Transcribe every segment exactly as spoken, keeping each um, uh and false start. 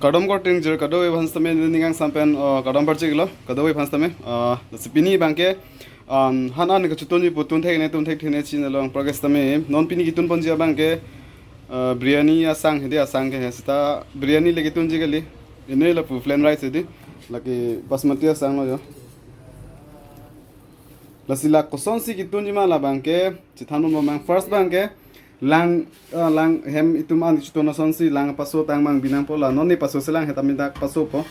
Kardom korte ingjir kadokave aphan sitame, ning kangsam pen, uh, kardom parchiklo kadokave aphan sitame. Uh, lasi pini abangke, um, han an kachetunji pu tunthek ne tunthek thene chinilo, anparke sitame non pini ketunponji abangke, uh, biryani asang hedi, asang ke he seta biryani le ketunji kali. Ini lapu plain rice hedi. Lake basmati asanglo jo. Lasi la kosonsi ketunji ma labangke chethanbom mang. First abangke lang, ah, lang hem itum an chetun asonsi lang paso tang mang binangpo, la non ne paso selang, heta mi dak pasopo.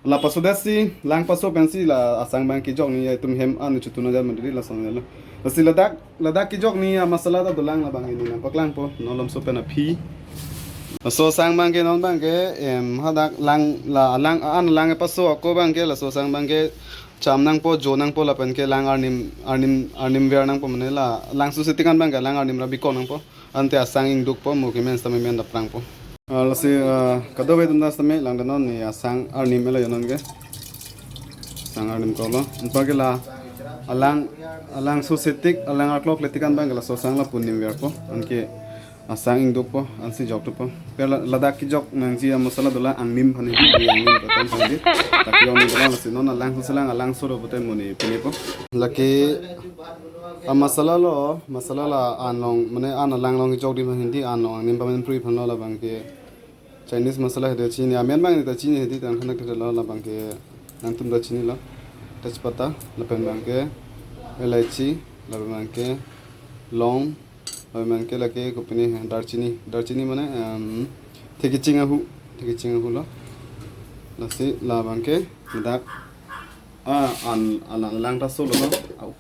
La pasodetsi, lang paso pensi la asang abang kejokji, ya itum hem an chetun aja mandiri, lason lo. Lasi ladak, ladak kejokji amasala ta dolang, labang ini nangpaklangpo, non malomso pen aphi. Laso asang abangke non abangke, em, hadak lang, la lang, an lang paso ako abangke, laso asang abangke cham nangpo, jo nangpo, lapenke lang arnim, arnim, arnim ver nangpo, mane la lang susetik an abangke lang arnimra bikok nangpo. Ante asang ingdukpo, mo kemen sitame men daprangpo. Ah, lasi, ah, kadokave atum ta sitame langdamnon, ne asang arnim elo jo non ke. Asang arnim koklo. Anparke la alang, alang susetik, alang arklok letik an abangke laso asang lapu nim verpo. Anke asang ingdukpo, ansi jokdukpo. Pe la, ladak kejok nangji amasala dolang, angnim aphan hedi, angnim patam aphan hedi. Dak kejok ni dolang, lasi non alang suselang, alangso do pute mo ne pinepo. Lake amasala lo, masala la an along, mane an alang along kejokji aphan hedi, an along angnim pamen pri aphanlo, labangke Chinese masala hedi, chini amen abang ta chini hedi, tang khanak thelo, labangke nangtum ta chinilo. Tejpata, lapen abangke elaichi, lapen abangke long, lapen abangke lake kopine he, darchini, darchini mane, em, thekeching ahu, thekeching ahulo. Lasi labangke dak, ah, an, an alang ta solo lo. Au.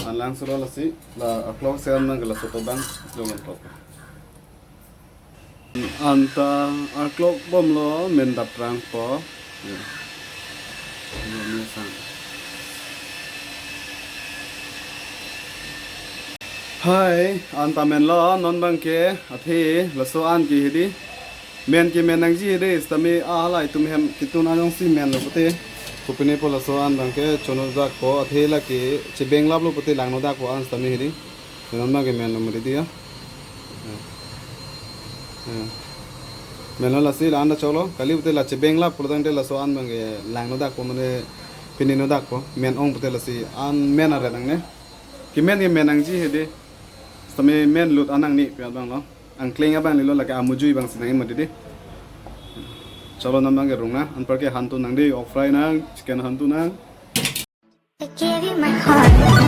An lang solo, lasi la arklok seran abangke laso tobang, dolang top. Anta arklok bomlo, men daprangpo. Ya. Ini sang. Hai, anta menlo, non abangke athe laso an ke hedi. Men ke men nangji hedi, sitame ahala itum hem ketun ajongsi menlo pute. Kopinepo laso an abangke chono dakpo, athe lake chebeng laplo pute langno dakpo an sitame hedi. Non abangke menlo mati dia. Ya. Ya. Menlo, lasi la an ta choklo, kali pute la chebeng lap pulotangte laso an abangke langno dakpo, mane pinino dakpo, men ong pute lasi an men aret nangne. Kemen kemen nangji hedi. Sitame men lut an nangne pi abanglo. Angkleng abang lilo, lake amujui abangsi nang mati di. Choklo, non abangke rung nang, anparke hantun nang di, ok fry nang, chicken hantun nang. I give you my heart.